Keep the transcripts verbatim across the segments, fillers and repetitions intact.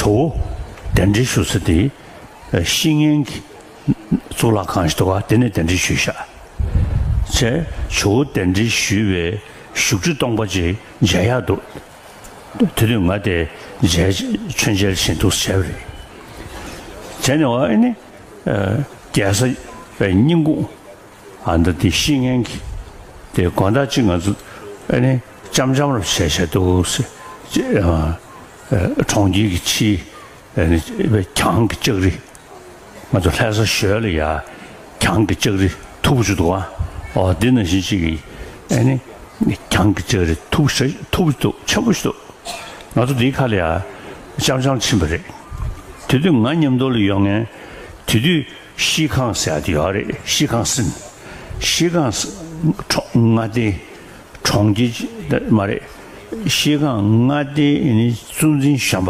ཇོ་བོ་གདན་འདྲེན་ཞུ་ས་དེ་ཨ་བཤེས་གཉེན་གྱི་གཙུག་ལག་ཁང་ཞིག་འདུག་ག་དེ་ནས་གདན་འདྲེན་ཞུས་ཤག་བྱས་ཇོ་བོ་གདན་འདྲེན་ཞུས་པའི་བཞུགས་ཁྲི་སྟོང་པ་ཅིག་མཇལ་ཡག་འདུག་དེ་དུས་ང་དེ་མཇལ་མཆོད་མཇལ་བྱེད་འདུག་བྱས་པ་རེད། བྱས་ནས་ཨ་ནི་ཨ་རྒྱལ་ས་སྙིང་ཁུང་ཨ་མདའ་དེ་བཤེས་གཉེན་གྱི་དེ་དགོན་བདག་ཅིག་ང་ཚོ་ཨ་ནི་ལྕམ་ལྕམ་རབ་བྱས་བྱས་འདུག་ཟེར། ཨ་ཨ་གྲོང་ཁྱེར་གྱི་ཕྱིའི་ཨ་ནི་གྱང་གི་ལྕགས་རི། ང་ཚོ་ལྷ་ས་ཞོལ་ལ་ཡ་གྱང་གི་ལྕགས་རི་མཐུག་པོ་ཅིག་འདུག་ཨ། ཨོ་འདི་ནང་བཞིན་ཅིག་གི་ཨ་ནི་གྱང་གི་ལྕགས་རི་མཐུག་པོ་ཞེ་མཐུག་པོ་ཅིག་འདུག་ཆེན་པོ་ཞིག་འདུག་ང་ཚོ་འདིའི་ཁ་ལ་ཡ་ལྕམ་ལྕམ་ཕྱིན་པ་རེད། དེ་དུས་ང་མཉམ་དུ་ལ་ཡོང་མཁན་དེ་དུས་ཤིས་ཁང་ཟེར་ཡ་དེ་ཡོད་རེད། ཤིས་ཁང་ཟེར། ཤིས་ཁང་ཟེར་ཁྲོ་མངའ་སྡེ་གྲོང་ཁྱེར་མ་རེད། ཤིས་ཁང་མངའ་སྡེ་ཨ་ནི་གཙོ་འཛིན་གཞོན་པ།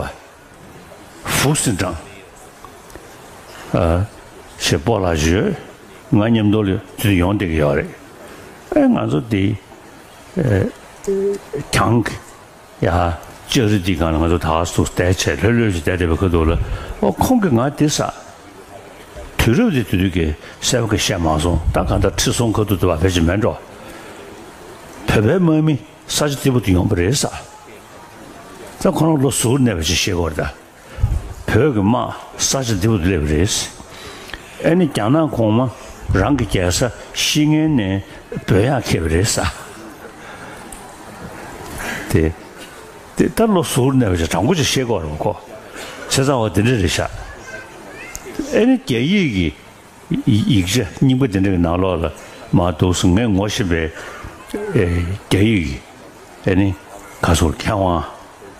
ཧྥུ་སིན་ཀྲང་། ཨ། ཞེས་སྤོ་ལགས་ཞུས། ང་མཉམ་དུ་ལ་དེ་ཡོང་བསྡད་ཀྱི་ཡོད་རེད། ཨེ་ང་ཚོ་དེ་ཨེ་གྱང་གི་ཡ་ལྕགས་རི་འདི་སྒང་ལ་ང་ཚོ་ད་ག་སུ་བསྡད་བྱས་ལྷོད་ལྷོད་ཅིག་བསྡད་བསྡད་པའི་ཁ་ཐུག་ལ་ཨོ་ཁོང་གིས་ང་འདི་ཟ། དུས་རབས་དེ་དུས་དུས་ཀྱི་གསལ་པོ་གི་བཤད་མ་སོང་། ད་གང་ལྟར་ཁྲི་སྲོང་མཁའ་འདུས་དུ་བ་ཕལ་ཆེར་མེད་འགྲོ། བོད་པའི་དམག་མི་ས་ཆ་འདི་པོ་དུ་ཡོང་པ་རེད་ཟ། ད་ཁོ་རང་ལོ་ཟུར་གནས་པ་ཅིག་ཤེས་དགོས་རེད་ད། བོད་ཀྱི་དམག་ས་ཆ་འདི་པོ་དུ་སླེབས་པ་རེད། ཨེ་ནི་རྒྱ་ནག་གོང་མ་རང་གི་རྒྱལ་ས་ཤི་ངན་ནས་བོད་ཡར་ཁྱེར་བ་རེད་ཟ། དེ་དེ་ད་ལོ་ཟུར་གནས་པ་ཅིག་དྲང་པོ་ཅིག་ཤེས་དགོས་རེད་ཁོ། བྱས་ཙང་བ་དེ་འདྲ་རེད་ཤག་ཨེ་ནི་རྒྱ་ཡིག་གི་ཡིག་ཆ་རྙིང་པ་དེ་འདྲ་གི་ནང་ལོགས་ལ་མར་འདུག་སེ་ངས་ངོ་ཤེས་པའི་ཨེ་རྒྱ་ཡིག་གི་ཨེ་ནི་ག་ཟེར་མཁས་དབང་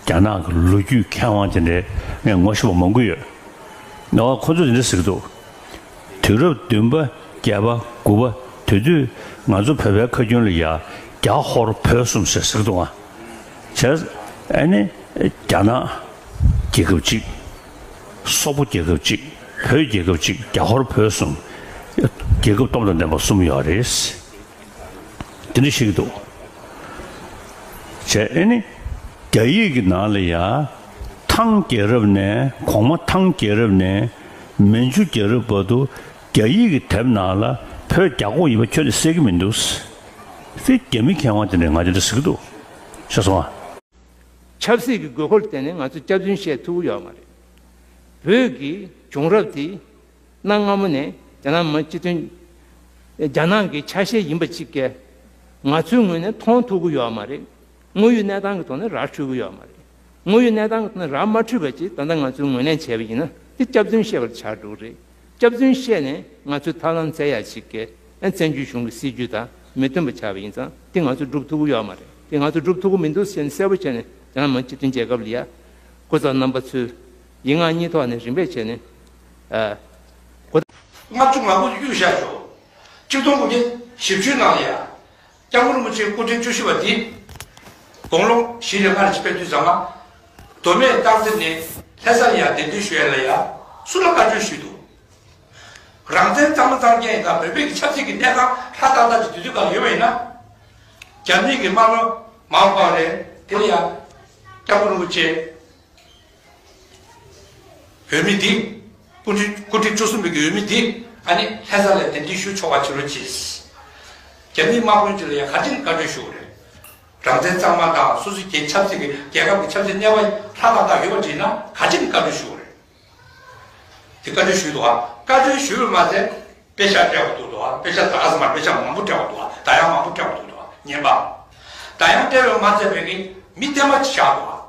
རྒྱ་ནག་གི་ལོ་རྒྱུས་མཁས་དབང་དེ་འདྲའི་ངས་ངོ་ཤེས་པ་མང་པོ་ཡོད། ཨོ་ཁོ་ཚོས་དེ་འདྲ་ཟེར་གྱི་འདུག་དུས་རབས་བདུན་པ་བརྒྱད་པ་དགུ་པ་དེ་དུས་ང་ཚོ་བོད་པའི་ཁ་རྒྱུན་ལ་ཡ་རྒྱ་ཧོར་བོད་གསུམ་ཟེར་ཟེར་གྱི་འདུག་ཨ། བྱས་ཨ་ནི་རྒྱ་ནག་རྒྱལ་ཁབ་གཅིག་སོག་པོ་རྒྱལ་ཁབ་གཅིག་བོད་རྒྱལ་ཁབ་གཅིག་རྒྱ་ཧོར་བོད་གསུམ་རྒྱལ་ཁབ་སྟོབས་དང་ལྡན་པ་གསུམ་ཡོད་རེད། དེ་འདྲ་བཤད་ཀྱི་འདུག་བྱས་ཨ་ནི་རྒྱ་ཡིག་གི་ནང་ལ་ཡ་ཐང་རྒྱལ་རབས་ནས་གོང་མ་ཐང་རྒྱལ་རབས་ནས་མན་ཇུ་རྒྱལ་རབས་བར་དུ་རྒྱ་ཡིག་གི་དེབ་ནང་ལ་བོད་རྒྱ་ཁོངས་ཡིན་པ་ཁྱོན་ནས་གསལ་གྱི་མི་འདུག་དེ་རྒྱ་མི་མཁས་དབང་དེ་འདྲས་ང་དེ་འདྲ་ཟེར་གྱི་འདུག་ཤེས་སོང་ཨ། ཆབ་སྲིད་ཀྱི་དགོས་མཁོར་བརྟེན་ནས་ང་ཚོས་སྐྱག་རྫུན་བཤད་ཐུབ་ཀྱི་ཡོད་མ་རེད། བོད་ཀྱི་བྱུང་རབས་དེ་གནའ་སྔ་མོ་ནས་རྒྱ་ནག་མི་དམངས་སྤྱི་མཐུན་རྒྱ་ནག་གི་ཆ་ཤས་ཡིན་པ་གཅིག་གིས་ང་ཚོའི་ངོས་ནས་མཐོང་ཐུབ་ཀྱི་ཡོད་མ་རེད། དངོས་ཡོད་གནས་སྟངས་ཀྱི་ཐོག་ནས་ར་འཕྲོད་ཀྱི་ཡོད་མ་རེད། དངོས་ཡོད་གནས་སྟངས་ཀྱི་ཐོག་ནས་ར་མ་འཕྲོད་པ་ཅིག་ད་ལྟ་ང་ཚོས་ངོས་ལེན་བྱས་པ་ཡིན་ན་དེ་སྐྱག་རྫུན་བཤད་པར་ཆགས་འགྲོ་གི་རེད། སྐྱག་རྫུན་བཤད་ནས་ང་ཚོའི་ཐབས་ལམ་བཙལ་ཡ་ཞིག་གིས་ཨ་བཙན་བྱོལ་གཞུང་གི་སྲིད་ཇུས་དང་མི་མཐུན་པ་ཆགས་པ་ཡིན་ཙང་དེ་ང་ཚོས་སྒྲུབ་ཐུབ་ཀྱི་ཡོད་མ་རེད། དེ་ང་ཚོས་སྒྲུབ་ཐུབ་ཀྱི་མི་འདུག་ཟེར་ནས་གསལ་པོ་བྱས་ནས་རྒྱ་ནག་མི་དམངས་སྤྱི་མཐུན་རྒྱལ་ཁབ་ལ་ཡ་སྐུ་ཚབ་རྣམ་པ་ཚོས་ཡིག་ངག་གཉིས་ཐོག་ནས་རིམ་པས་བྱས་ནས་ཨ་གོ། ལྔ་བཅུ་ང་དགུ་གཡུག་བཞག་ཆོག་གཅིག་སྟོང་དགུ་བརྒྱ་བཞི་བཅུའི་ནང་ལ་ཡ། སྐྱབས་མགོན་རིན་པོ་ཆེའི་སྐུ་ཕྲེང་བཅུ་བཞི་པ་འདི། དགུང་ལོ་བཞི་ནས་ལྔ་ལ་ཕེབས་དུས་ཙམ་པ། མདོ་སྨད་སྟག་འཚེར་ནས་ལྷ་ས་ལ་ཡང་གདན་འདྲེན་ཞུ་ཡ་ལ་ཡ་སུ་ལ་བཀའ་འཁྲོལ་ཞུས་འདུག་རང་བཙན་གཙང་མ་གཙང་རྐྱང་ཡིན་ན་བོད་པའི་གི་ཆབ་སྲིད་ཀྱི་གནས་སྟངས་ཧྲ་ཏག་ཏག་ཅིག་དུས་ཚོད་གང་ཡོད་པ་ཡིན་ན། རྒྱ་མིའི་གི་དམག་ལོ་མར་པ་རེད། དེ་ལ་ཡ་སྐྱབས་མགོན་རིན་པོ་ཆེ། འོས་མི་འདི། སྐུ་ཕྲེང་སྐུ་ཕྲེང་བཅུ་གསུམ་པའི་གི་འོས་མི་འདི་ཨ་ནི་ལྷ་ས་ལ་གདན་འདྲེན་ཞུ་ཆོག་པ་བྱེད་རོགས་གྱིས། རྒྱ་མིའི་དམག་དཔོན་ཅིག་ལ་ཡང་ག་ཅིག་བཀའ་འཁྲོལ་ཞུ་དགོས་རེད། རང་བཙན་གཙང་མ་དང་སོ་སོའི་རྒྱལ་ཆབ་སྲིད་ཀྱི་རྒྱལ་ཁབ་ཀྱི་ཆབ་སྲིད་གནས་བབ་ཧྲ་ཏག་ཏག་ཡོད་པ་བྱས་ན་ག་ཅིག་བཀའ་འཁྲོལ་ཞུ་དགོས་རེད། དེ་བཀའ་འཁྲོལ་ཞུས་འདུག་ཨ། བཀའ་འཁྲོལ་ཞུས་པ་མ་ཟད་དཔེ་ཤག་སྤྲད་པ་འདུག་འདུག་ཨ། དཔེ་ཤག་ད་ག་ས་མར་དཔེ་ཤག་མང་པོ་སྤྲད་པ་འདུག་ཨ། ད་ཡང་མང་པོ་སྤྲད་པ་འདུག་འདུག་ཨ། ཉན་པ། ད་ཡང་སྤྲད་པ་མ་ཟད་པའི་གི་མི་བསྟན་པ་ཅིག་བཞག་འདུག་ཨ།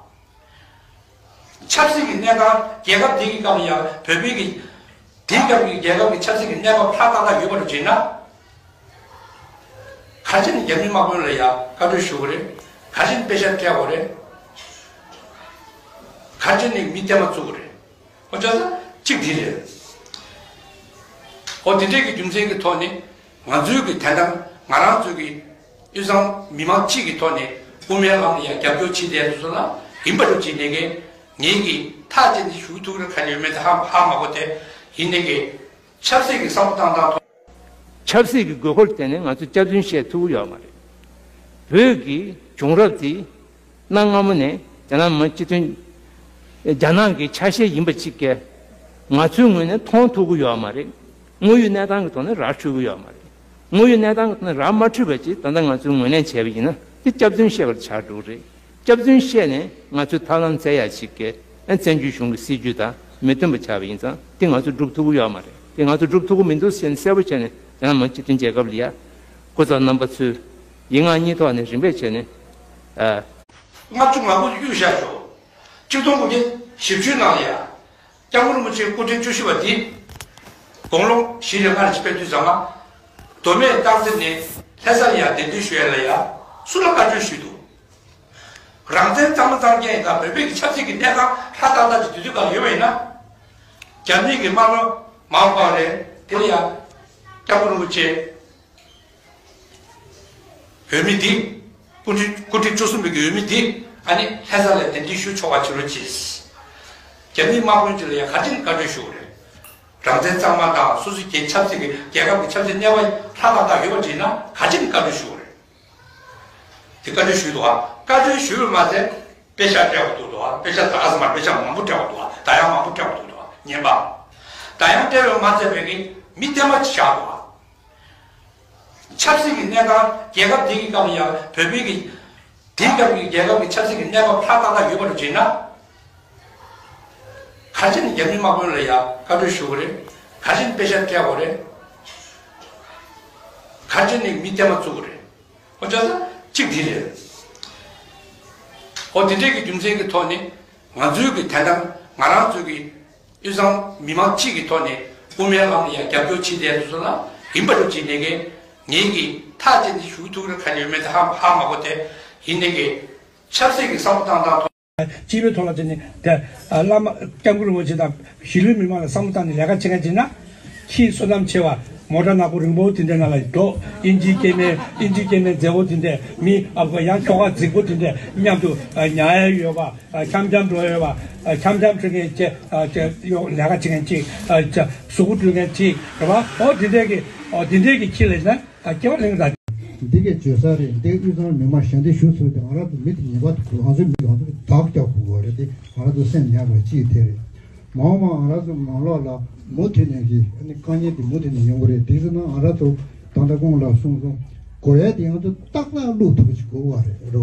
ཆབ་སྲིད་ཀྱི་གནས་སྟངས་རྒྱལ་ཁབ་འདི་གི་སྐབས་ལ་ཡང་བོད་པའི་གི་དེའི་སྐབས་ཀྱི་རྒྱལ་ཁབ་ཀྱི་ཆབ་སྲིད་ཀྱི་གནས་བབ་ཧྲ་ཏག་ཏག་ཡོད་པ་རུ་བྱས་ན། ག་ཅི་ནས་རྒྱ་མི་དམག་དཔོན་ལ་ཡང་བཀའ་འཁྲོལ་ཞུ་དགོས་རེད། ག་ཅི་ནས་དཔེ་ཤག་སྤྲད་དགོས་རེད། ག་ཅི་ནས་མི་བསྟན་པ་བཙུགས་དགོས་རེད། ཨོ་ཅག་ས་གཅིག་འདི་རེད། ཨོ་དེ་འདྲས་ཀྱི་རྒྱུ་མཚན་གྱི་ཐོག་ནས་ང་ཚོའི་གི་དན་རྟགས་ང་རང་ཚོའི་གི་དབུས་གཙང་མི་མང་སྤྱི་གི་ཐོག་ནས་དབུ་མའི་ལམ་ལ་ཡང་རྒྱབ་སྐྱོར་བྱེད་བསྡད་འདུག་སོང་ན་ཡིན་པ་འགྲུབ་བྱེད་ནས་གི་ངེད་ཀྱི་ཐག་བཅད་ནས་ཞུ་ཐུབ་རེ་ག་ཡོད་མེད་དེ་ཧ་ཧ་མ་གོ་དེ་ཡིན་ནས་གི་ཆབ་སྲིད་ཀྱི་བསམ་བློ་བཏང་སྟངས་ཐོག་ཆབ་སྲིད་ཀྱི་དགོས་མཁོར་བརྟེན་ནས་ང་ཚོས་སྐྱག་རྫུན་བཤད་ཐུབ་ཀྱི་ཡོད་མ་རེད། བོད་ཀྱི་བྱུང་རབས་དེ་གནའ་སྔ་མོ་ནས་རྒྱ་ནག་མི་སྤྱི་མཐུན་ རྒྱ་ནག་གི་ཆ་ཤས་ཡིན་པ་གཅིག་གིས་ང་ཚོའི་ངོས་ནས་མཐོང་ཐུབ་ཀྱི་ཡོད་མ་རེད། དངོས་ཡོད་གནས་སྟངས་ཀྱི་ཐོག་ནས་ར་འཕྲོད་ཀྱི་ཡོད་མ་རེད། དངོས་ཡོད་གནས་སྟངས་ཀྱི་ཐོག་ནས་ར་མ་འཕྲོད་པ་ཅིག་ད་ལྟ་ང་ཚོས་ངོས་ལེན་བྱས་པ་ཡིན་ན་དེ་སྐྱག་རྫུན་བཤད་པར་ཆགས་འགྲོ་གི་རེད། སྐྱག་རྫུན་བཤད་ནས་ང་ཚོའི་ཐབས་ལམ་བཙལ་ཡ་ཞིག་གིས་ཨ་བཙན་བྱོལ་གཞུང་གི་སྲིད་ཇུས་དང་མི་མཐུན་པ་ཆགས་པ་ཡིན་ཙང་དེ་ང་ཚོས་སྒྲུབ་ཐུབ་ཀྱི་ཡོད་མ་རེད། དེ་ང་ཚོས་སྒྲུབ་ཐུབ་ཀྱི་མི་འདུག་ཟེར་ནས་གསལ་པོ་བྱས་ནས་རྒྱ་ནག་མི་དམངས་སྤྱི་མཐུན་རྒྱལ་ཁབ་ལ་ཡ་སྐུ་ཚབ་རྣམ་པ་ཚོས་ཡིག་ངག་གཉིས་ཐོག་ནས་རིམ་པས་བྱས་ནས་ཨ། ལྔ་བཅུ་ང་དགུ་གཡུག་བཞག་ཤོག་གཅིག་སྟོང་དགུ་བརྒྱ་བཞི་བཅུའི་ནང་ལ་ཡ། སྐྱབས་མགོན་རིན་པོ་ཆེའི་སྐུ་ཕྲེང་བཅུ་བཞི་པ་འདི། དགུང་ལོ་བཞི་ལས་ལྔ་ལ་ཕེབས་དུས་ཙམ་ལ། མདོ་སྨད་སྟག་རྩེ་ནས་ལྷ་ས་ལ་ཡ་གདན་འདྲེན་ཞུ་ཡ་ལ་ཡ། སུ་ལ་བཀའ་འཁྲོལ་ཞུས་འདུག་རང་བཙན་གཙང་མ་གཙང་རྐྱང་ཡིན་ད་བོད་པའི་གི་ཆབ་སྲིད་ཀྱི་གནས་སྟངས་ཧྲ་ཏག་ཏག་ཅིག་དུས་ཚོད་གང་ཡོད་པ་ཡིན་ན། རྒྱ་མིའི་གི་དམག་མི་མར་པ་རེད་དེ་ལ་ཡ། སྐྱབས་མགོན་རིན་པོ་ཆེ། འོས་མི་འདི། སྐུ་ཕྲེང་སྐུ་ཕྲེང་བཅུ་གསུམ་པའི་གི་འོས་མི་འདི་ཨ་ནི་ལྷ་ས་ལ་གདན་འདྲེན་ཞུ་ཆོག་པ་བྱེད་རོགས་གྱིས། རྒྱ་མིའི་དམག་དཔོན་ཅིག་ལ་ཡང་ག་ཅིག་བཀའ་འཁྲོལ་ཞུ་དགོས་རེད། རང་བཙན་གཙང་མ་དང་སོ་སོའི་རྒྱལ་ཆབ་སྲིད་ཀྱི་རྒྱལ་ཁབ་ཀྱི་ཆབ་སྲིད་གནས་བབ་ཧྲ་ཏག་ཏག་ཡོད་པ་བྱས་ན་ག་ཅིག་བཀའ་འཁྲོལ་ཞུ་དགོས་རེད། དེ་བཀའ་འཁྲོལ་ཞུས་འདུག་ཨ། བཀའ་འཁྲོལ་ཞུས་པ་མ་ཟད་དཔེ་ཤག་སྤྲད་པ་འདུག་འདུག་ཨ། དཔེ་ཤག་ད་ག་ས་མར་དཔེ་ཤག་མང་པོ་སྤྲད་པ་འདུག་ཨ། ད་ཡང་མང་པོ་སྤྲད་པ་འདུག་འདུག་ཨ། ཉན་པ། ད་ཡང་སྤྲད་པ་མ་ཟད་པའི་གི་མི་བསྟན་པ་ཅིག་བཞག་འདུག་ཨ། ཆབ་སྲིད་ཀྱི་གནས་སྟངས་རྒྱལ་ཁབ་འདི་གི་སྐབས་ལ་ཡང་བོད་པའི་གི་དེང་སྐབས་ཀྱི་རྒྱལ་ཁབ་ཀྱི་ཆབ་སྲིད་ཀྱི་གནས་བབ་ཧྲ་ཏག་ཏག་ཡོད་པ་རུ་བྱས་ན། ག་ཅི་ནས་རྒྱ་མི་དམག་དཔོན་ལ་ཡང་བཀའ་འཁྲོལ་ཞུ་དགོས་རེད། ག་ཅི་ནས་དཔེ་ཤག་སྤྲད་དགོས་རེད། ག་ཅི་ནས་མི་བསྟན་པ་བཙུགས་དགོས་རེད། ཁོ་ཅག་ས་གཅིག་འདི་རེད། ཨོ་དེ་འདྲས་ཀྱི་རྒྱུ་མཚན་གྱི་ཐོག་ནས་ང་ཚོའི་གི་དན་རྟགས་ང་རང་ཚོའི་གི་དབུས་གཙང་མི་མང་སྤྱི་གི་ཐོག་ནས་དབུ་མའི་ལམ་ལ་ཡང་རྒྱབ་སྐྱོར་བྱེད་བསྡད་དུས་ཚོད་ལ་ཡིན་པ་འགྲུབ་བྱེད་ནས་གི་ངེད་ཀྱི་ཐག་བཅད་ནས་ཞུ་ཐུབ་རེ་ཁ་ཡོད་མེད་དེ་ཧ་ཧ་མ་གོ་དེ་ཡིན་ནས་གི་ཆབ་སྲིད་ཀྱི་བསམ་བློ་བཏང་སྟངས་ཐོག་སྤྱི་པའི་ཐོག་ལ་བྱས་ནས་དེ་ཨ་བླ་མ་སྐྱབས་མགོན་རིན་པོ་ཆེ་དང་གཞིས་ལུས་མི་མང་ལ་བསམ་བློ་བཏང་ནས་ལས་ཀ་བྱེད་མཁན་བྱས་ན། ཁྱི་བསོད་ནམས་ཆེ་བ་མོ་ཊ་ནག་པོ་རིང་པོ་དེ་འདྲའི་ནང་ལ་འགྲོ། ཨིན་ཇིའི་སྐྱེ་དམན་ཨིན་ཇིའི་སྐྱེ་དམན་མཛེས་པོ་དེ་འདྲས་མི་ཨ་ཁུ་ཡང་ཁྱོ་ག་རྫིག་པོ་དེ་འདྲས་མཉམ་དུ་ཉལ་ཡ་ཡོད་པ། འཆམ་འཆམ་འགྲོ་ཡ་ཡོད་པ། འཆམ་འཆམ་འགྲོ་མཁན་ཅིག་ལས་ཀ་བྱེད་མཁན་ཅིག་གཟུགས་པོ་འགྲོ་མཁན་ཅིག་རེད་པ། ཨོ་དེ་འདྲས་ཀྱི་ཨོ་དེ་འདྲས་ཀྱི་ཁྱི་ལ་ན། ཨ་སྐྱེ་བ་ལེན་ག་འདི་གས་བརྗོད་ས་རེད། འདི་དབུས་གཙང་མི་མང་ཞལ་འདེབས་ཞུ་ཚུལ་དེ་ང་རང་ཚོ་མི་དེ་ཉེས་པ་དེ་ང་ཚོའི་མི་ང་ཚོ་གི་བདག་རྒྱག་དགོས་པ་རེད། དེ་ང་རང་ཚོ་སེམས་ཉར་དགོས་གཅིག་དེ་རེད། མ་འོངས་པ་ང་རང་ཚོ་ནང་ལོགས་ལ་མུ་མཐུད་ནས་ཀྱི་ཨ་ནི་དཀའ་ངལ་དེ་མུ་མཐུད་ནས་ཡོང་གི་རེད། དེ་ཚོ་ནང་ང་རང་ཚོ་ད་ལྟ་གོང་ལ་གསུངས་སོང་། དགོས་ཡ་དེ་ང་ཚོ་ཏག་ཏག་བླུག་ཐུབ་པ་ཞིག་དགོས་པ་རེད། རེད་བ།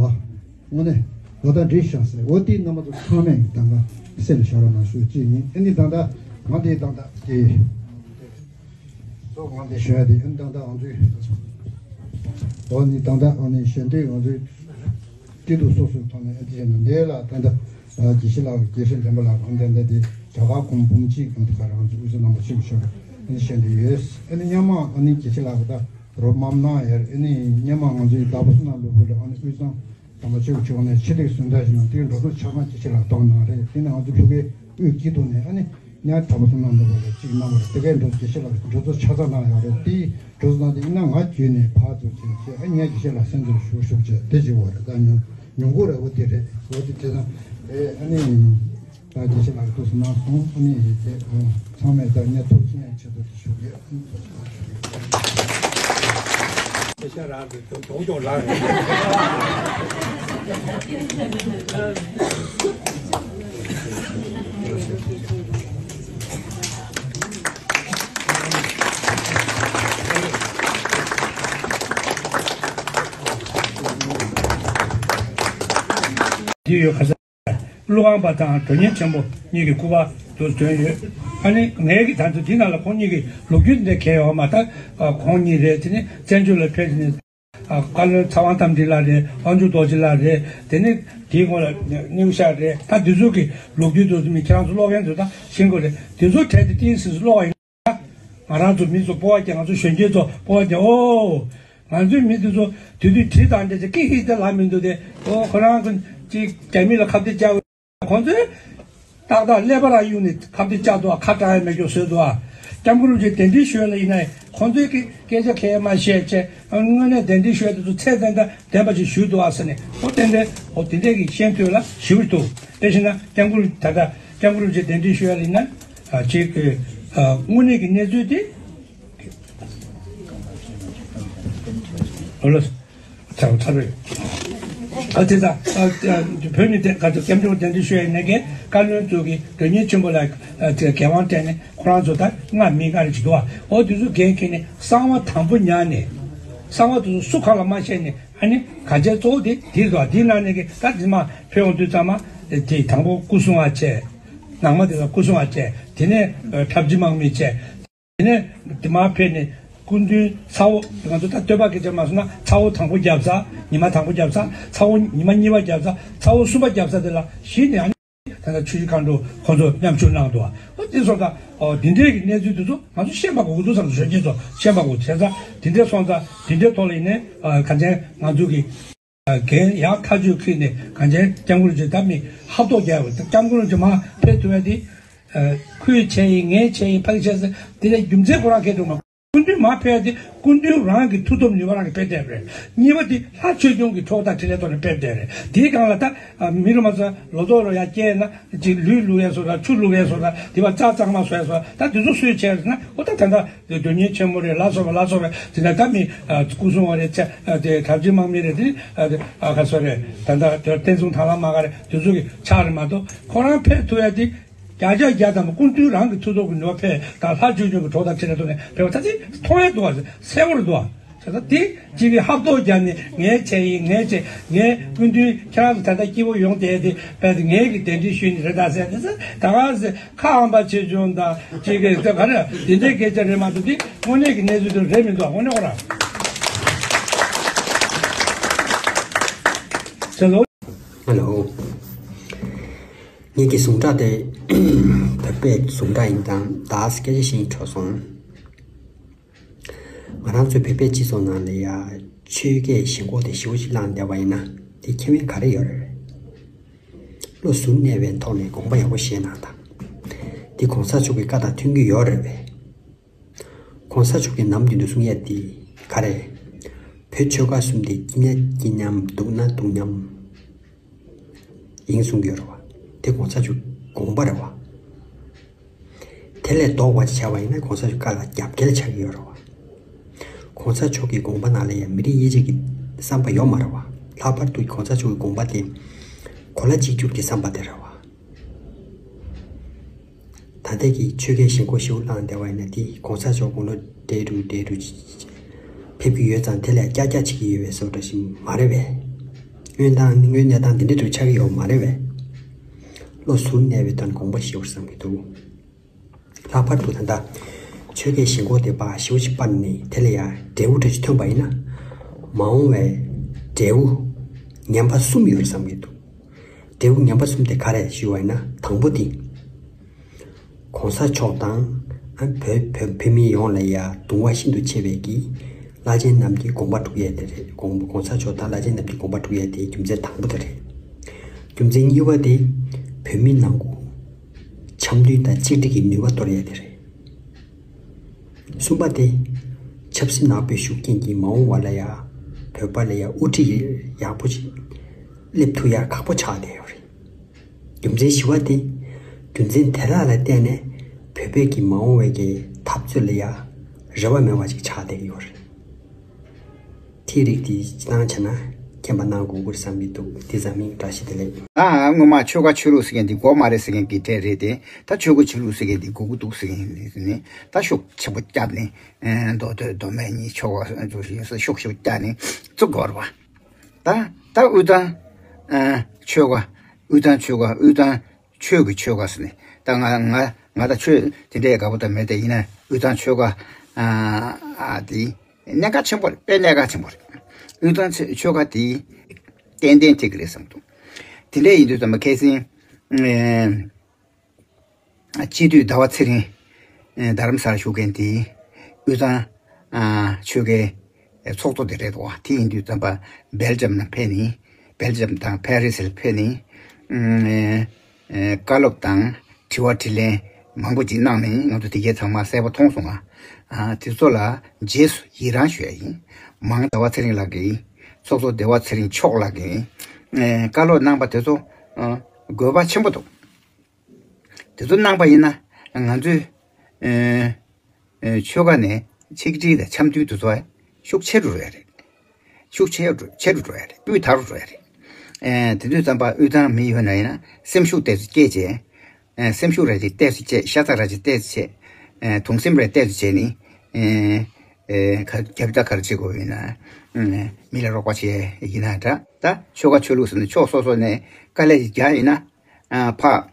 དངོས་གནས་ལོ་ཟླ་འགྲིག་ཤག་ཟེར། འོ་དེ་རྣམ་པ་ཚོ་ཚང་མས་ད་ལྟ་སེམས་ལ་བཞག་རོགས་གནང་ཞུ་གཅིག་ཡིན། ཨ་ནི་ད་ལྟ་ང་དེ་ད་ལྟ་དེ། གཙོ་བོ་ང་འདི་ཞུ་ཡ་དེ་ཨ་ནི་ཏག་ཏག་ང་ཚོའི། འོ་ནི་ཏག་ཏག་ཨ་ནི་ཞལ་འདོན་ང་ཚོའི་སྐྱིད་སྡུག་སོ་སོའི་ཐོག་ནས་ཨ་ཙི་བྱས་ན་འདི་ལ་ཏག་ཏག་དགེ་བཤེས་ལགས་དགེ་བཤེས་འདན་མ་ལགས་ཨ་ནི་ཏག་ཏག་དེ་རྒྱ་གར་གོང་འབུམ་གཅིག་གམ་དེ་ག་རང་ཚོའི་དབུས་གཙང་རྣམ་པ་ཆེན་པོ་ཞུ་ཨ་ནི་ཞལ་འདོན་ཡོད། ཨ་ནི་སྔོན་མ་ཨ་ནི་དགེ་བཤེས་ལགས་ད་རོབ་མམ་གནང་ཡར་ཨ་ནི་སྔོན་མ་ང་ཚོའི་ཟླ་བ་གསུམ་ནང་ལོ་བུ་ལ་ཨ་ནི་དབུས་གཙང་དམ་པ་ཆོས་ཀྱི་ཆོས་ནས་ཕྱི་ལུགས་སུ་འདྲ་ཞིག་ནང་དེའི་འགྲོ་སོང་ཆ་ཚང་སྐྱིད་ཆེ་ལ་གཏོང་གནང་རེད། དེ་ནས་ང་ཚོ་ཕྲུ་གུའི་དབུས་སྐྱིད་སྡུག་ནས་ཨ་ནི་ཉག་གྲྭ་པ་ཚོ་ནང་འདུག་པ་ལ་གཅིག་གནང་བ་རེད། དེ་གའི་འགྲོ་སྐྱིད་ཆེ་ལ་འགྲོ་སོང་ཆ་ཚང་གནང་ཡོད་རེད། དེའི་འགྲོ་སོང་ནང་དེ་ཡིན་ན་ང་བརྒྱུད་ནས་ཕར་ཚུར་བྱས་བྱས་ཨ་ཉག་གི་ཆེ་ལ་སེམས་ཚོར་ཞུ་ཞུ་བྱས་དེ་བྱེད་དགོས་རེད། ད་ཉུང་ཉུང་གུ་རེད། འོ་དེ་རེད། འོ་དེ་བྱས་ཙང་ཨེ་ཨ་ནི། ད་དགེ་བཤེས་ལགས་ཐུགས་སུ་གནང་སོང་། ཨ་ནི་དེ་ཚང་མས་ད་ངས་ཐུགས་རྗེ་ཆེ་ཆེད་དུ་ཞུ་གི། སྐད་ཆ་རང་གི་ཇོ་ཇོ་ཇོ་ལགས་རེད། འདི་ཡོད་ཁ་ས། ཀླུ་ཁང་པ་དང་མགྲོན་གཉེར་ཆེན་པོ་གཉིས་ཀྱི་སྐུ་པར་དུ་བཏོན་ཡོད། ཨ་ནི་ངའི་གི་ད་ཚོ་འདི་ནང་ལ་ཁོང་གཉིས་ཀྱི་ལོ་རྒྱུས་འདི་འཁེལ་ཡོད་མ། ད་ཁོང་གཉིས་རེད། དེ་ནི་བཙན་བྱོལ་ལ་ཕེབས་ནས་བཀའ་བློན་ཚེ་དབང་རྟ་མགྲིན་ལགས་རེད། དབང་ཕྱུག་རྡོ་རྗེ་ལགས་རེད། དེ་ནི་དེའི་སྔོན་ལ་སྙུང་གཞག་རེད། ད་འདི་ཚོ་གི་ལོ་རྒྱུས་དུ་མི་ཁྱེད་རང་ཚོ་ཀློག་མཁན་ཚོ་ད་ཤེས་དགོས་རེད། དེ་ཚོ་གྲས་དེ་ཏིང་སིང་སི་ཀློག་པ་ཡིན། ང་རང་ཚོ་མི་ཚོ་སྤོབས་པ་རྒྱག་ང་ཚོ་གཞོན་སྐྱེས་ཚོ་སྤོབས་པ་རྒྱག་ཨོ། ང་ཚོའི་མི་དེ་ཚོ་དུས་དུས་དྲི་དང་འདྲ་ཅིག་ཀི་ཧི་དེ་ལབ་མི་འདུག་སྟེ། ཨོ་ཁོ་རང་ཚོ་ཅིག་རྒྱ་མི་ལ་ཁ་གཏད་བཅག་ཁོང་ཚོས་ཏག་ཏག་ཀླད་པ་རང་གཡུག་ནས་ཁ་གཏད་བཅག་འདུག་ཨ། ཁ་གྲག་ཡ་མེད་རྒྱུ་བཟོས་འདུག་ཨ། སྐྱབས་མགོན་རིན་པོ་ཆེ་གདན་འདྲེན་ཞུ་ཡ་ལ་ཡིན་ན་ཁོང་ཚོས་ཀྱི་སྐད་ཆ་ཁས་མ་བཤད་བྱས། དངོས་གནས་གདན་འདྲེན་ཞུ་ཡ་དེ་ཚོ་ཚད་ལྡན་དང་ལྡན་པ་ཞིག་ཞུས་འདུག་ཨ་ཟེར་ནས། ཨོ་ཏན་ཏན་ཨོ་དེ་འདྲས་ཀྱི་ཤེས་འདོད་ལ་ཞུ་གི་འདུག་དེ་བཞིན་ན་སྐྱབས་མགོན་ད་ལྟ་སྐྱབས་མགོན་རིན་པོ་ཆེ་གདན་འདྲེན་ཞུ་ཡ་ལ་ཡིན་ན་ཨ་ཅིག་ཨ་དངོས་གནས་ཀྱི་གནས་ཚུལ་དེ། ཨོ་ལགས། ཚར་ཚར་རེད། ཨ་དེ་ད་ཨ་ཨ་བོད་མི་དེ་ག་ཚོད་སྐྱབས་འགྲོ་གདན་འདྲེན་ཞུ་ཡ་ནས་ཀྱི་བཀའ་བློན་ཚོ་གི་དོན་གཉེར་ཆེན་པོ་ལ་ཨ་དེ་འགན་དབང་སྤྲད་ནས་ཁོ་རང་ཚོ་ད་ལྔ་མི་ལྔ་རེ་ཅིག་འདུག་ཨ། འོ་དེ་ཚོ་འགན་འཁྱེར་ནས་གསང་བ་དང་པོ་ཉར་ནས། གསང་བ་དེ་ཚོ་སུ་གང་ལ་མ་བཤད་ནས། ཨ་ནི་ག་ཚད་གཙོ་བོ་དེ་དེ་རེད་བ། དེ་ནང་ནས་ཀྱི་ད་དེ་མ་ཕེབས་ཡོང་དུས་ཙམ་མ་དེ་དང་པོ་སྐུ་སྲུང་བ་བྱས། ནང་མ་དེ་ལ་སྐུ་སྲུང་བ་བྱས། དེ་ནས་ཨ་གྲབས་ཆེ་དམག་མི་བྱས། དེ་ནས་དེ་མར་ཕེབས་ནས་སྐུ་མདུན་ཚ་བོ། ང་ཚོ་ད་བསྟོད་པ་སྐད་ཆ་མ་སོང་ན་ཚ་བོ་དང་པོ་བརྒྱབ་ས། ཉི་མ་དང་པོ་བརྒྱབ་ས། ཚ་བོ་ཉི་མ་གཉིས་པ་བརྒྱབ་ས། ཚ་བོ་གསུམ་པ་བརྒྱབ་ས་དེ་ལ་གཞི་ནས་ཨ་ནི་ད་ལྟ་ཆུ་བཞི་སྒང་དྲུག་ཁོང་ཚོ་མཉམ་ཞུགས་གནང་འདུག་ཨ། འོ་དེ་སོང་ཙང་འོ་འདི་འདྲའི་གི་གནས་ཚུལ་དེ་ཚོ་ང་ཚོ་ཤེས་པ་དགོས་ཀྱི་འདུག་བསམ། གཞོན་སྐྱེས་ཚོ་ཤེས་པ་དགོས། བྱས་ཙང་དེ་འདྲ་སོང་ཙང་དེ་འདྲའི་ཐོག་ལ་ཡིན་ནའི་ཨ་གང་ཅན་ང་ཚོ་གི་འགན་ཡག་ཐག་ཆོད་ཁྲིད་ནས་གང་ཅན་སྐྱབས་མགོན་རིན་པོ་ཆེ་ད་མི་ཧབ་ཐོག་རྒྱག་ཡོད། སྐྱབས་མགོན་རིན་པོ་ཆེ་མར་ཕེབས་ཐུབ་ཡ་དེ། ཨ་ཁོས་བྱས་ཡིན། ངས་བྱས་ཡིན། ཕ་གི་བྱས་ཟེར་དེ་ལས་རྒྱུ་མཚན་ཁོ་རང་ཁེལ་འདུག་མ། སྐུ་མདུན་མར་ཕེབས་ཡ་དེ་སྐུ་མདུན་རང་གི་མཐུ་སྟོབས་ནུས་པ་རང་གིས་ཕེབས་བསྡད་པ་རེད། གཉིས་པ་དེ་ལྷ་ཆོས་སྐྱོང་གི་ཁྲོ་བོ་དང་ཕྲིན་ལས་ཐོག་ནས་ཕེབས་བསྡད་རེད། དེའི་སྒང་ལ་ད་ཨ་མི་རུ་མ་ཚ་ལོ་ཏོག་རུ་ཡ་སྐྱེས་ན་ཅིག་ལུད་བླུག་ཡས་བཟོ་ད། ཆུ་བླུག་ཡས་བཟོ་ད། དེ་བ་རྩྭ་གཙང་མ་བཟོ་ཡས་བཟོ་ད། དེ་ཚོ་སུས་བྱས་ཟེར་ན་འོ་ད་ད་ལྟ་དོན་གཉེར་ཆེན་མོ་རེད། ལ་སོགས་པ་ལ་སོགས་པ་དེ་འདྲ་ད་མི་ཨ་སྐུ་སྲུང་བ་རེད། ཆ་ཨ་དེ་གྲྭ་བཞི་དམག་མི་རེད། དེ་ཨ་དེ་ཨ་ཁ་སོ་རེད། ད་ལྟ་དེ་བསྟན་སྲུང་དང་བླངས་དམག་སྒར་རེད། དེ་ཚོ་གི་ཕྱག་རེད་མ་གཏོགས་ཁོ་རང་ཕེབས་ཐུབ་ཡ་དེ་བརྒྱ་ཆ་བརྒྱ་ཙམ་སྐུ་མདུན་རང་གི་མཐུ་སྟོབས་ཀྱི་ནུས་པ་ཕེབས་དང་། ལྷ་ཆོས་སྐྱོང་གི་གྲོགས་དང་ཕྲིན་ལས་ཐོག་ནས་ཕེབས་པ་ད་ཅིག་མཐོང་ཡ་འདུག་བ། གསལ་པོ་རེད་འདུག་བ། བྱས་ཙང་དེ་གཅིག་གིས་ཧབ་ཐོག་རྒྱག་ནས་ངས་བྱས་ཡིན། ངས་བྱས། ངས་སྐུ་མདུན་ཁྱེད་རང་ཚོ་ད་ལྟ་སྐྱིད་པོ་ཡོང་བསྡད་དེ་བས་ཏེ་ངས་ཀྱི་གདན་འདྲེན་ཞུས་ནི་རེད་ད་ཟེར་ནས་ད་ག་ཟེར། ཁ་ཨམ་པ་ཆེ་ཆུང་དང་གཅིག་གིས་ད་ག་རེ་དེ་འདྲའི་སྐད་ཆ་རེད་མ་གཏོགས་དེ་དངོས་གནས་ཀྱི་གནས་ཚུལ་དེ་རེད་མི་འདུག་བ། དངོས་གནས་ཁོ་རང་། ཟེར་ལོ། ཧ་ལོ། ངེད་ཀྱི་ཟུངས་ཁྲག་དེ་བོད་པའི་ཟུངས་ཁྲག་ཡིན་ཙང་ད་སྐད་ཆ་བཤད་སྙིང་བྲོ་སོང་། ང་རང་ཚོའི་བོད་པའི་སྤྱི་ཚོགས་ནང་ལ་ཡ་ཆོས་སྐད་ཞེན་ཁོག་དེ་ཞེ་པོ་ཅིག་ལངས་བསྡད་པ་ཡིན་ན་དེ་ཁྱད་པར་ག་རེ་ཡོད་རེད། བློ་གཟུར་གནས་པའི་ཐོག་ནས་དགོངས་པ་ཡག་པོ་བཞེས་གནང་དང་། དེ་གོང་ས་མཆོག་གི་བཀའ་དང་མཐུན་གྱི་ཡོད་རེད་པས། གོང་ས་མཆོག་གིས་ནམ་རྒྱུན་དུ་གསུང་ཡས་དེ་ག་རེ། བོད་ཆོལ་ཁ་གསུམ་དེ་སྐྱིད་ན་སྐྱིད་མཉམ་སྡུག་ན་སྡུག་མཉམ་ཡིན་གསུང་གི་ཡོད་རེད་བ། དེ་གོང་ས་མཆོག་དགོངས་པ་རེད་བ། དེ་ལས་ལྡོག་པ་ཅིག་བྱས་པ་ཡིན་ན་གོང་ས་མཆོག་བཀའ་ལ་རྒྱབ་འགལ་ཆགས་ཀྱི་ཡོད་རེད་བ། གོང་ས་མཆོག་གི་དགོངས་པ་ནང་ལ་ཡང་མི་རིགས་དབྱེ་འབྱེད་ཀྱི་བསམ་པ་ཡོད་མ་རེད་བ། ལྷག་པར་དུ་གོང་ས་མཆོག་གི་དགོངས་པ་དེ་གོ་ལ་གཅིག་གྱུར་གྱི་བསམ་པ་དེ་རེད་བ། ད་ལྟ་གི་ཆོས་སྐད་ཞེན་ཁོག་ཞེ་པོ་བསླངས་བསྡད་པ་ཡིན་ན་དེ་གོང་ས་མཆོག་དགུང་ལོ་བགྲེས་འགྲོ་བགྲེས་འགྲོ་ཕེབས་ཀྱི་ཡོད་ཙང་དེ་ལས་ཀྱག་ཀྱག་བྱེད་ཀྱི་ཡོད་པའི་བཟོ་འདྲ་ཞིག་མ་རེད་པས། དངོས་སྟངས་དངོས་གནས་སྟངས་དེ་འདྲ་འདྲ་ཆགས་ཀྱི་ཡོད་མ་རེད་པས། བློ་གཟུར་གནས་པའི་ཐོག་ནས་དགོངས་པ་ཞེ་པོ་བསམ་གྱི་འདུག་ལྷག་པར་དུ་ད་ལྟ་ཆོས་སྐད་ཞེན་ཁོག་དེ་ཕར་ཞེ་པོ་ཅིག་སྤར་ནས་དེ་ལ་ཡང་འབྲས་བུ་འདྲ་ཞིག་ཐོན་པ་ཡིན་ན། མ་འོངས་པའི་འབྲས་བུ་ངན་པ་གསུམ་ཡོད་རེད་བསམ་གྱི་འདུག་འབྲས་བུ་ངན་པ་གསུམ་དེ་ག་རེ་ཞུས་པ་ཡིན་ན། དང་པོ་དེ། གོང་ས་མཆོག་དང་ཨ་བོད་བོད་བོད་མི་ཡོངས་ལ་ཡ་གདུང་བ་ཤིན་ཏུ་ཆེ་བའི་གི་བླ་ཆེན་རྣམས་ཀྱི་དགོངས་པ་སྒྲུབ་ཡས་དེ་རེད། གོང་གོང་ས་མཆོག་དང་བླ་ཆེན་རྣམས་ཀྱི་དགོངས་པ་སྒྲུབ་ཡས་དེ་རྒྱུ་མཚན་དང་པོ་དེ་རེད། རྒྱུ་མཚན་གཉིས་པ་དེ་བོད་མི་ནང་ཁུལ་འཆམ་མཐུན་དང་གཅིག་སྒྲིལ་གྱི་ནུས་པ་གཏོར་ཡས་དེ་རེད། གསུམ་པ་དེ་ཆབ་སྲིད་ནག་པོའི་ཤུགས་རྐྱེན་གྱིས་མ་འོངས་པ་ལ་ཡ་བོད་པ་ལ་ཡ་དབུ་ཁྲིད་ཡག་པོ་ཅིག་སླེབས་ཐུབ་ཡ་ཁག་པོ་ཆགས་བསྡད་ཡོད་རེད། རྒྱུ་མཚན་བཞི་པ་དེ། རྒྱུ་མཚན་དེ་དག་ལ་བརྟེན་ནས་བོད་པའི་གི་མ་འོངས་པའི་གི་འཐབ་རྩོད་ལ་ཡ་རེ་བ་མེད་པ་ཅིག་ཆགས་བསྡད་ཡོད་རེད། དེའི་རིགས་དེ་སྤྱིར་བཏང་བྱས་ན་མཁྱེན་པ་གནང་དགོས་ཀྱི་རེད་བསམ་གྱི་འདུག་དེ་ཙམ་ཡིན། བཀྲ་ཤིས་བདེ་ལེགས། ཨ་སྔོན་མ་ཆོལ་ཁ་ཆོས་ལུགས་ཟེར་མཁན་དེ་དགོས་མ་རེད་ཟེར་མཁན་གྱི་གྲས་རེད་དེ། ད་ཆོལ་ཁ་ཆོས་ལུགས་ཟེར་མཁན་དེ་དགོས་ཀྱི་འདུག་ཟེར་མཁན་ནི་ད་ཤུགས་ཆེན་པོ་བརྒྱབ་ནས་མདོ་སྟོད་མདོ་སྨད་གཉིས་ཆོལ་ཁ་ཆོས་ལུགས་ཟེར་ཤུགས་ཆེན་པོ་བརྒྱབ་ནས་བཙུགས་དགོས་རེད་བ། ད་ད་དབུས་གཙང་ཆོལ་ཁ། དབུས་གཙང་ཆོལ་ཁ། དབུས་གཙང་ཆོས་ཀྱི་ཆོལ་ཁ་ཟེར་ནས། ད་ང་ང་ང་ད་ཆོས་དེ་འདྲའི་དགའ་པོ་ད་མེད། དེ་ཡིན་ན་དབུས་གཙང་ཆོལ་ཁ་ཨ་དེ་གནད་འགག་ཆེན་པོ་རེད། དཔེ་གནད་འགག་ཆེན་པོ་རེད། དབུས་གཙང་ཆོལ་ཁ་དེ་ཏན་ཏན་ཐེག་གི་རེད་བསམ་འདུག་དེ་འདྲ་ཡིན་དུས་ཙམ་པ་ཁ་སང་སྤྱི་འཐུས་ཟླ་བ་ཚེ་རིང་རྡ་རམ་ས་ལ་བཞུགས་མཁན་དེ་དབུས་གཙང་ཆོལ་ཁའི་ཚོགས་གཙོ་དེ་རེད་འདུག་དེ་ཡིན་དུས་ཙམ་པ་སྦེལ་ཇམ་ནང་ཕེབས་ནས། སྦེལ་ཇམ་དང་ཕ་རི་སི་ལ་ཕེབས་ནས་བཀའ་སློབ་དང་དྲི་བ་དྲིས་ལན་མང་པོ་ཅིག་གནང་ནས་ང་ཚོ་དེ་གའི་ཚང་མ་གསལ་པོ་མཐོང་སོང་ང་། དེ་ཚོ་ལ་རྗེས་སུ་ཡི་རང་ཞུ་ཡ་ཡིན། མང་ཟླ་བ་ཚེ་རིང་ལགས་ཀྱིས། ཚོགས་གཙོ་ཟླ་བ་ཚེ་རིང་མཆོག་ལགས་ཀྱིས་བཀའ་སློབ་གནང་པ་དེ་ཚོ་དགོས་པ་ཆེན་པོ་འདུག་དེ་ཚོ་གནང་པ་ཡིན་ན་ང་ཚོའི་ཨེ་ཨེ་ཆོལ་ཁ་ནས་ཆིག་སྒྲིལ་དང་འཆམ་མཐུན་དེ་ཚོ་ཤུགས་ཆེ་རུ་འགྲོ་ཡ་རེད། ཤུགས་ཆེ་རུ་ཆེ་རུ་འགྲོ་ཡ་རེད། སྤུས་དག་རུ་འགྲོ་ཡ་རེད། ཨེ། དེ་དུས་ཙམ་པ་དབུས་གཙང་མི་ཡོད་ན་ཡིན་ན་སེམས་ཤུགས་ཏོག་ཙམ་སྐྱེད་བྱས། ཨེ། སེམས་ཤུགས་ར་ཅིག་ཏོག་ཙམ་སྐྱེད། ཤ་ཚ་ར་ཅིག་ཏོག་ཙམ་བྱས། ཨེ། དུང་སེམས་ར་ཏོག་ཙམ་བྱས་ནས། ཨེ། ཨེ། ག་རྒྱབ་སྐྱོར་ག་རེ་བྱེད་དགོས་ཡིན་ན། ཨེ། མི་ལ་རོགས་པ་བྱས་ཡིན་ན་འདྲ། ད་ཆོལ་ཁ་ཆོས་ལུགས་ཟེར་ནས་ཕྱོགས་སོ་སོ་ནས་དཀའ་ལས་ཅིག་རྒྱག་ཡིན་ན། ཨ། ཕ།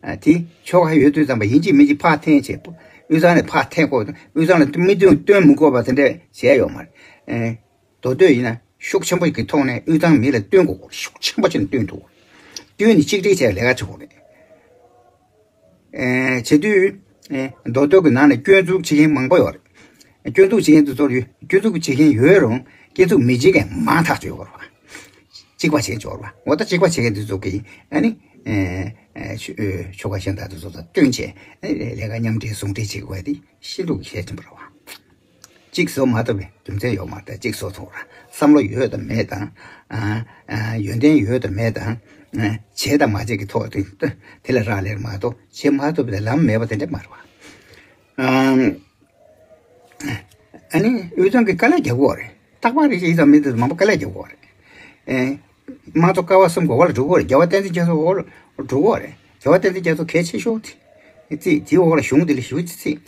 ཨ། དེ་ཆོལ་ཁ་ཡོད་དུས་ཙམ་པ་ཡིན་གཅིག་མིན་གཅིག་ཕར་འཐེན་བྱས། དབུས་གཙང་ནས་ཕར་འཐེན་དགོས། དབུས་གཙང་ལ་མི་སྟོན་སྟོན་མི་དགོས་པ་དེ་འདྲས་བྱས་ཡོད་མ་རེད། ཨེ། མདོ་སྟོད་ཡིན་ན་ཤུགས་ཆེན་པོ་ཞིག་གི་ཐོག་ནས་དབུས་གཙང་མི་ལ་སྟོན་དགོས། ཤུགས་ཆེན་པོ་བྱས་ནས་སྟོན་ཐུབ། སྟོན་ནས་གཅིག་སྒྲིལ་བྱས་ལས་ཀ་བྱེད་དགོས་རེད། ཨེ། བྱེད་དུས། ཨེ། མདོ་སྟོད་ཀྱི་ནང་ནས་སྐྱོན་འཛུགས་བྱེད་མཁན་མང་པོ་ཡོད་རེད། སྐྱོན་འཛུགས་བྱེད་མཁན་དེ་ཚོ་ཡོད། སྐྱོན་འཛུགས་བྱེད་མཁན་ཡོད་རུང་སྐྱོན་འཛུགས་མི་བྱེད་མཁན་མང་ཐག་ཆོད་ཡོད་རེད་བ། གཅིག་པ་བྱེད་ཆོག་རེད་བ། འོ་ད་གཅིག་པ་བྱེད་མཁན་དེ་ཚོ་གིས་ཨ་ནི། ཨེ། ཨེ། ཆོལ་ཁ་གཞན་དག་དེ་ཚོ་དང་བསྟུན་བྱས། ཨ་ནི་ལས་ཀ་མཉམ་འབྲེལ་ཟུང་འབྲེལ་བྱེད་དགོས་དེ་ཤིན་ཏུ་གལ་ཆེན་པོ་རེད་བ། གཅིག་བཟོ་མ་ཐུབ་པའི་རྒྱུ་མཚན་ཡོད་མ་རེད། གཅིག་བཟོ་ཐུབ་ར། བསམ་བློ་ཡོད་དང་མེད་དང་། ཨ། ཨ། ཡོན་ཏན་ཡོད་དང་མེད་དང་། ཨ། བྱས་དང་མ་བྱས་ཀྱི་ཐོག་དེ་དེ་ལ་རག་ལས་མ་གཏོགས་བྱེད་མ་ཐུབ་པའི་ལམ་མེད་པ་དེ་འདྲ་མ་རེད་བ། ཨ། ཨ་ནི་དབུས་གཙང་གི་དཀའ་ལས་རྒྱག་གི་ཡོད་རེད། རྟག་པར་རེ་ཞིག་ཙམ་མི་འདུག་མང་པོ་དཀའ་ལས་རྒྱག་གི་ཡོད་རེད། ཨེ། དམངས་གཙོ་ཀ་བ་གསུམ་གྱི་འོག་ལ་འགྲོ་གི་ཡོད་རེད། རྒྱལ་བ་བསྟན་འཛིན་རྒྱ་མཚོ་འོག་ལ་འགྲོ་གི་ཡོད་རེད། རྒྱལ་བ་བསྟན་འཛིན་རྒྱ་མཚོ་གལ་ཆེ་ཤོས་དེ་རྩིས། དེའི་འོག་ལ་གཞུང་དེ་ལ་ཞུ་རྩིས།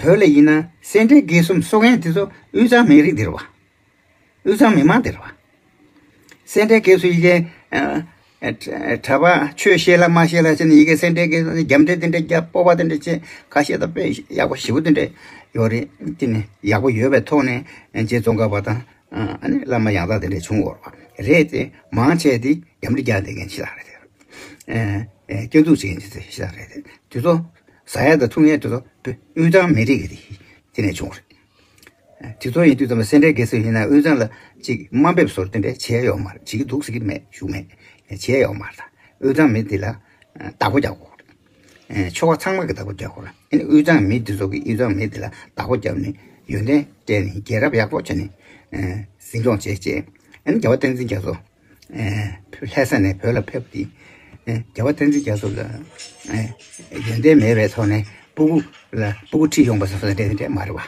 བོད་ལ་ཡིན་ན་སེ་འབྲས་དགེ་གསུམ་གསོ་མཁན་དེ་ཚོ་དབུས་གཙང་མི་རིགས་དེ་རེད་བ། དབུས་གཙང་མི་མང་དེ་རེད་བ། སེ་འབྲས་དགེ་གསུམ་ཡི་གེ། ཨ། ཨ། གྲྭ་པ་ཆོས་ཤེས་ལ་མ་ཤེས་ལ་བྱས་ནས་ཡི་གེ་སེ་འབྲས་དགེ་གསུམ་རྒྱབ་འགྲེལ་དེ་འདྲ་རྒྱབ། སྤོབས་པ་དེ་འདྲ་བྱས། ཁ་ཤས་ད་དཔེ་ཡག་པོ་ཞེ་པོ་དེ་འདྲ་ཡོད་རེད། དེ་ནི་ཡག་པོ་ཡོད་པའི་ཐོག་ནས་རྗེ་ཙོང་ཁ་པ་དང་། ཨ། ཨ་ནི་བླ་མ་ཡང་དག་དེ་འདྲ་བྱུང་ཡོད་རེད་བ། རེད་དེ་མང་ཆེ་དེ་རྒྱབ་འགྲེལ་རྒྱག་བསྡད་མཁན་ཞིག་ལ་རེད་དེ། ཨེ། ཨེ། སྐྱོན་འཛུགས་བྱེད་མཁན་ཞིག་ལ་རེད་དེ། དེ་ཚོ་ཟ་ཡ་དང་འཐུང་ཡ་དེ་ཚོ་དབུས་གཙང་མི་རིགས་ཀྱི་དེ་ནས་བྱུང་རེད། དེ་ཚོ་ཡིན་དུས་ཙམ་པ་སེ་འབྲས་དགེ་གསུམ་ཡིན་ན་དབུས་གཙང་ལ་ཅིག་དམའ་འབེབས་བཟོ་དེ་འདྲ་བྱས་ཡོད་མ་རེད། བྱེད་ཀྱི་འདུག་ཟེར་གྱི་མེད། ཞུ་མེད། བྱས་ཡོད་མ་རེད། དབུས་གཙང་མི་དེ་ལ་བདག་པོ་རྒྱག་དགོས་རེད། ཆོལ་ཁ་ཚང་མ་གི་བདག་པོ་རྒྱག་དགོས་རེད། ཨ་ནི་དབུས་གཙང་མི་དེ་ཚོ་གི་དབུས་གཙང་མི་དེ་ལ་བདག་པོ་བརྒྱབ་ནས་ཡོན་ཏན་སྤྲད་ནས་རྒྱལ་རབས་ཡག་པོ་བྱས་ནས་འཛིན་སྐྱོང་བྱས་བྱས། ཨ་ནི་རྒྱལ་བ་བསྟན་འཛིན་རྒྱ་མཚོ། ཨེ། ལྷ་ས་ནས་བོད་ལ་ཕེབས་ཏེ། ཨེ། རྒྱལ་བ་བསྟན་འཛིན་རྒྱ་མཚོ་ལ། ཨེ། ཡོན་ཏན་མེད་པའི་ཐོག་ནས་སྤུ་གུ་ལ་སྤུ་གུ་ཁྲིད་ཡོང་པ་སོགས་དེ་འདྲ་མ་རེད་བ།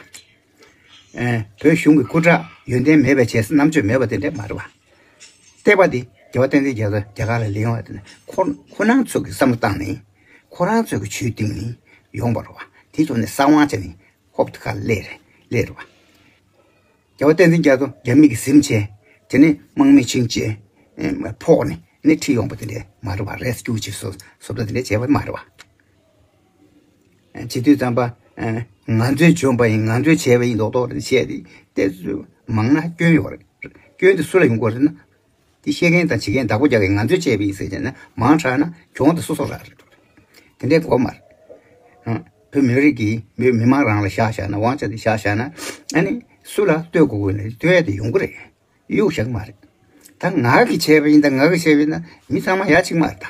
ཨེ། བོད་གཞུང་གི་སྐུ་དྲག་ཡོན་ཏན་མེད་པ་བྱས། རྣམ་དཔྱོད་མེད་པ་དེ་འདྲ་མ་རེད་བ། བལྟས་པ་འདི་རྒྱལ་བ་བསྟན་འཛིན་རྒྱ་མཚོ་རྒྱ་གར་ལ་སླེབས་ཡོང་བ་དེ་ནི་ཁོ་ཁོ་རང་ཚོ་གི་བསམ་བློ་བཏང་ནས། ཁོ་རང་ཚོ་གི་ཇུས་བཏིང་ནས་ཡོང་བ་རེད་བ། དེ་ཚོ་ནི་གསང་བ་བྱས་ནས་ཧོབ་ཏེ་ཁ་སླེབས་རེད། སླེབས་རེད་བ། རྒྱལ་བ་བསྟན་འཛིན་རྒྱ་མཚོ་རྒྱ་མི་གིས་ཟིན་བྱས། དེ་ནས་དམག་མི་བྱིངས་བྱས། ཨེ། ཕོག་ནས་ནི་ཁྲིད་ཡོང་པ་དེ་འདྲ་མ་རེད་བ། རེ་སྐྱུག་ཅིག་བཟོ་བཟོ་ལྟ་དེ་འདྲ་བྱས་པ་མ་རེད་བ། ཨེ། བྱེད་དུས་ཙམ་པ། ཨེ། ང་ཚོས་བྱོན་པ་ཡིན། ང་ཚོས་བྱས་པ་ཡིན་མདོག་མདོག་རེད་བཤད་དེ། དེ་ཚོ་མང་ན་སྐྱོན་ཡོད་རེད། སྐྱོན་དེ་སུ་ལ་ཡོང་གི་རེད་ན། དེ་བཤད་མཁན་དང་བྱེད་མཁན་བདག་པོ་རྒྱག་མཁན་ང་ཚོས་བྱས་པ་ཡིན་ཟེར་བྱས་ན་མང་དྲགས་ན་གྱོང་དེ་སོ་སོར་རག་རེད། དེ་འདྲའི་གོ་མ་རེད། ཨ། བོད་མི་རིགས་ཀྱིས་མི་མི་མང་རང་ལ་བཞག་བཞག་ན། དབང་ཆ་དེ་བཞག་བཞག་ན། ཨ་ནི་སུ་ལ་ལྟོས་དགོས་དགོས་ན་ལྟོས་ཡ་དེ་ཡོང་གི་རེད། གཡུག་བཞག་གི་མ་རེད། ད་ང་གིས་བྱས་པ་ཡིན། ད་ང་གིས་བྱས་པ་ཡིན་ན་མི་ཚང་མ་ཡ་གཅིག་མ་རེད། ད་